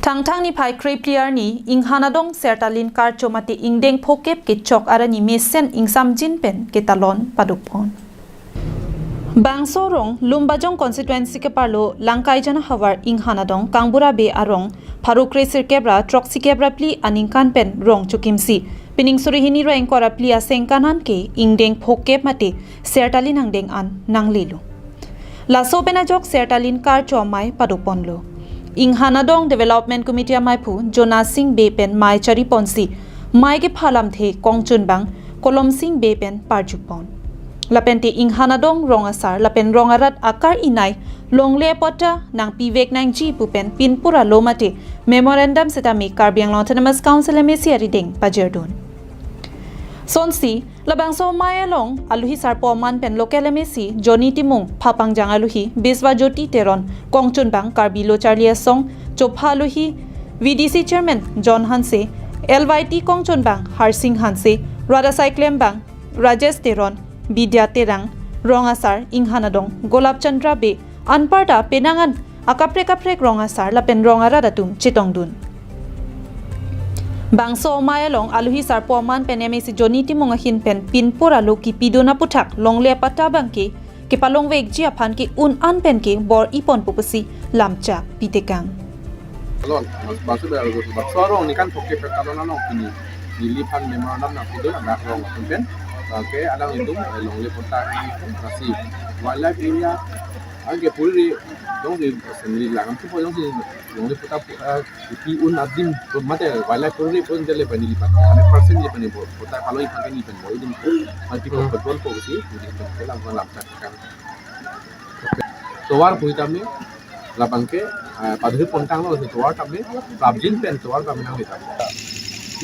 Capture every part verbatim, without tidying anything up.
Thangthang niphai krepli arni Inghan Adong Sertalin Karcho mate ingdeng phokep kechok arani mesen ingsamjin pen ketalon padukpon. Bangso rong Lumbajong constituency keparlo Langkaijan ahavar Inghan Adong Kangbura Bey arong pharo kre sirkep ra throksi kep ra phli aningkan pen rong chokimsi pining suri hini ra ingkoi ra phli asengkan an ke ingdeng phokep mate Sertalin angdeng an nanglelo. Laso pen ajok Sertalin Karcho amei padukponlo. Inghan Adong Development Committee ameiphu Jona Sing Bey pen mei chariponsi mei kepha lamthe kongchunbang Kolom Sing Bey pen parjupon. Lapente Inghan Adong rong asar lapen rong arat akar inei longle patta nangpivek nangji pu pen pinpur alo mate memorandum setame Karbi Anglong Autonomous Council M A C arideng pajirdun. Sonsi labangso amei along aluhi sarpo aman pen local M A C Johnny Timung, phapangjang aluhi Biswa Jyoti Teron, kongchunbang Karbi Lo Charli Asong chopha aluhi V D C Chairman John Hanse, L Y T kongchunbang Harsing Hanse, rat asai klembang Rajesh Teron, Bidya Terang, rong asar Inghan Adong Golap Chandra Bey anparta penang an akaprek kaprek rong asar lapen rong arat atum chetongdun. Bangso amei along aluhi sarpo aman pen M A C Johnny Timung ahin pen pinpur alo kipidun aputhak longle patta abangke kepalongvekji aphan ke un an pen ke bor-iponpo pusi lamchak pitekang. Alon, mas basu ba algo tu bakso arong ni kan phokep ketalon along pini. Neliphan memorandum nangpidun adak rong atum pen. Bangke alanglitum, eh, longle patta ni pun rasi wildlife area. Anke puri dong di sendiri langam tu pun dong di longle patta pu-, eh, ipi un adim tu mate wildlife puri pun dele bani lipat. Hundred percent di bani bo-, patta kalau ipan ni pen bo idum tu. Nanti ko Hmm. betul ko si, di pen kelam lamchak kan. Tovar pui tame, labangke, eh, padri pontang lo, tovar tame, prabjin pen tovar tame nang litam.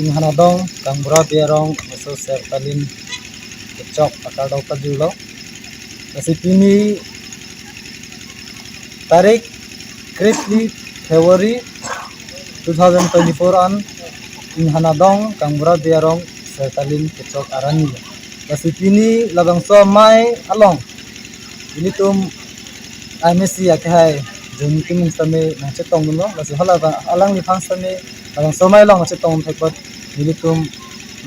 Inghan Adong Kangbura Bey arong laso Sertalin kechok akardom pajirlo. Lasi pini tarik krepli February two thousand twenty-four an Inghan Adong Kangbura Bey arong Sertalin kechok arani. Lasi pini labangso amei along ilitum M A C akehai Johnny Timung sitame nangchetongdunlo, lasi hala ba-, alangliphan sitame labangso amei along nangchetong thekot ilitum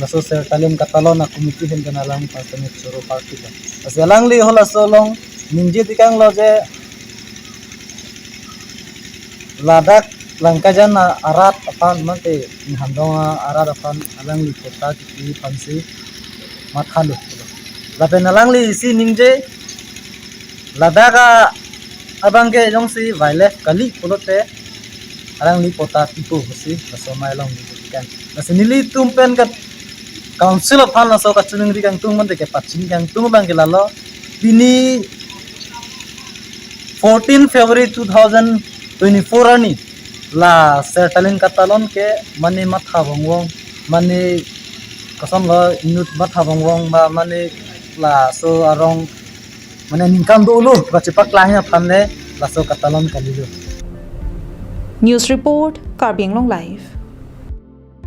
laso Sertalin katalon a-committee ahin pen alangliphan sitame choro party lo. Lasi alangli halaso along ningje tekanglo je ladak Langkaijan arat aphan mate Inghan Adong arat aphan alangli patta kipi aphansi mathalo. Lapen alangli isi ningje ladak abangke jongsi wildlife kali pulote alangli patta pipo pusi laso amei along ningje tekang. Lasi nelitum pen ka council aphan laso kachiningri kangtung mate kepachini kangtung abangke lalo pini fourteen February two thousand twenty-four arni la Sertalin katalon ke mane matha vongvong, mane kosonlo inut matha vongvong ba mane laso arong mane ningkan dolo kachepaklang aphan le laso katalon kalilo. News report, Karbi Anglong Live.